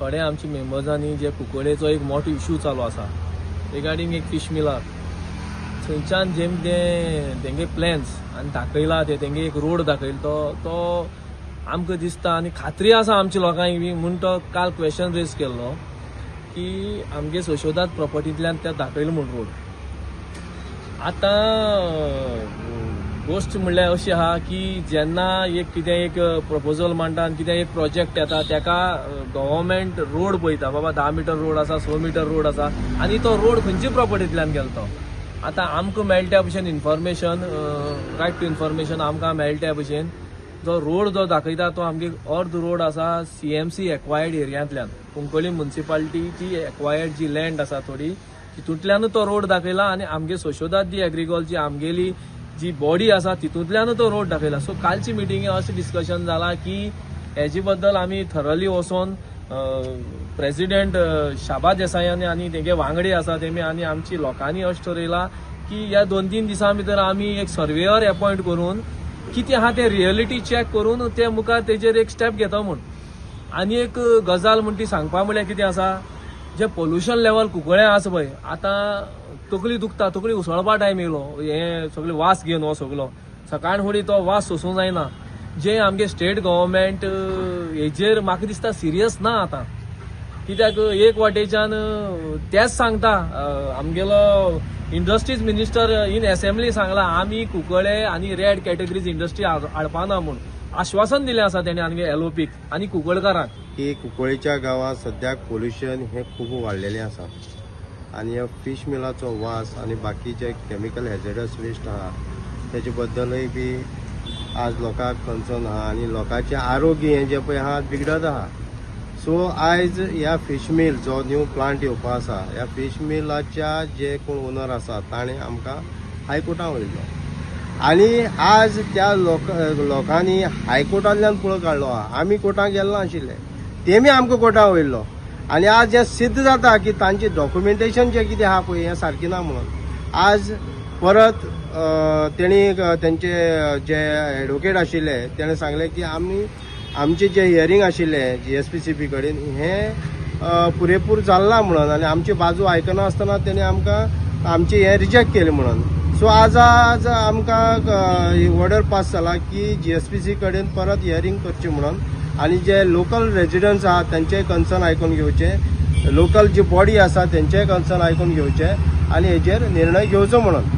थोडे आमचे मेंबर्सांनी जे कुंकळेचो एक मोठो इशू चालू आसा रिगार्डींग एक फीश मिलार, थंयच्यान जेम ते तेंगे प्लॅन्स आनी दाखयला, ते तेंगे एक रोड दाखयला, तो तो आमकां दिसता आनी खात्री आसा आमच्या लोकांक बी म्हूण तो काल क्वेश्चन रेज केल्लो की आमगे सोशोदाद प्रॉपर्टींतल्यान ते दाखयलो म्हूण रोड. आतां गोश्ट म्हणल्यार अशी आहा की जेन्ना एक कितें एक प्रपोजल मांडटा आनी कितें एक प्रोजेक्ट येता, तेका गव्हर्मेंट रोड पळयता, बाबा 10 मिटर रोड आसा, 6 मिटर रोड आसा आनी तो रोड खंयचे प्रॉपर्टींतल्यान गेलो तो. आतां आमकां मेळटा त्या भशेन इन्फॉर्मेशन, रायट टू इन्फॉर्मेशन आमकां मेळटा त्या भशेन जो रोड जो दाखयता तो आमगे अर्द रोड आसा सीएमसी एक्वायर्ड एरियांतल्यान, कुंकळी मुन्सिपालिटीची एक्वायर्ड जी लँड आसा थोडी, तितूंतल्यानूच तो रोड दाखयला आनी आमगे सोशोदाद दी एग्रीकॉल जी आमगेली जी बॉडी आसा तितूंतल्यानूच तो रोड दाखयला. सो कालची मिटिंगे अशें डिस्कशन जाला की हेजे बद्दल आमी थरली वचोन प्रेसिडेंट शाबा देसायानी आनी तेगे वांगडी आसा तेमी आनी आमची लोकांनी अशें ठरयलां की ह्या 2-3 दिसां भितर आमी एक सर्वेयर एपॉयंट करून कितें आहा तें रियलिटी चॅक करून ते मुखार तेजेर एक स्टेप घेता म्हूण. आनी एक गजाल म्हूण ती सांगपा म्हळ्यार कितें आसा, जें पोल्युशन लेवल कुंकळ्यां आसा पळय, आतां तकली दुखता, तकली उसळपा टायम येयलो. हे सगळे वास घेवन हो सगलो सकाळ फुडें तो वास सोसूंक जायना. जे आमगे स्टेट गव्हर्मेंट हेजेर म्हाका दिसता सिरियस ना आतां, कित्याक एक वाटेच्यान तेच सांगता, आमगेलो इंडस्ट्रीज मिनिस्टर इन एसेंब्ली सांगला आमी कुंकळे आनी रेड कॅटेगरीज इंडस्ट्री हाडपा ना म्हूण आश्वासन दिलें आसा तेणे आमगे एलओपीक आनी कुंकळकारांक. की कुंकळीच्या गांवांत सद्याक पोल्युशन हें खूब वाडलेलें आसा आनी ह्या फीश मिलाचो वास आनी बाकीचे केमिकल हेजडस वेस्ट आहा तेजे बद्दलूय बी आज लोकांक कन्सर्न आहा आनी लोकांचें आरोग्य हें जें पळय आहा बिगडत आहा. सो आयज ह्या फीश मिल जो न्यू प्लांट येवपा आसा, ह्या फीश मिलाच्या जे कोण ओनर आसा ताणें आमकां हायकोर्टान वयल्लो आनी आज त्या लोकांनी हायकोर्टांतल्यान पळय काडलो आहा. आमी कोर्टान गेल्लो नाशिल्ले, तेमी आमकां कोर्टान वयल्लो आनी आज हें सिद्ध जाता की तांचे डॉक्युमेंटेशन जें कितें आहा पळय हें सारकें ना म्हणून आज परत तेणी तेंचे जे एडवोकेट आशिल्ले तेणें सांगलें की आमी आमचें जें हियरींग आशिल्लें जीएसपीसीबी कडेन हें पुरेपूर जाल्लां म्हणून आनी आमची बाजू आयकना आसतना तेणी आमकां आमचें हें रिजेक्ट केलें म्हणून. सो आज आमकां ऑर्डर पास जाला की जीएसपीसी कडेन परत हियरींग करचें म्हणून आनी जे लोकल रेजिडंट्स आहा तेंचेय कन्सर्न आयकून घेवचें, लोकल जी बॉडी आसा तेंचेय कन्सर्न आयकून घेवचें आनी हेजेर निर्णय घेवचो म्हणून.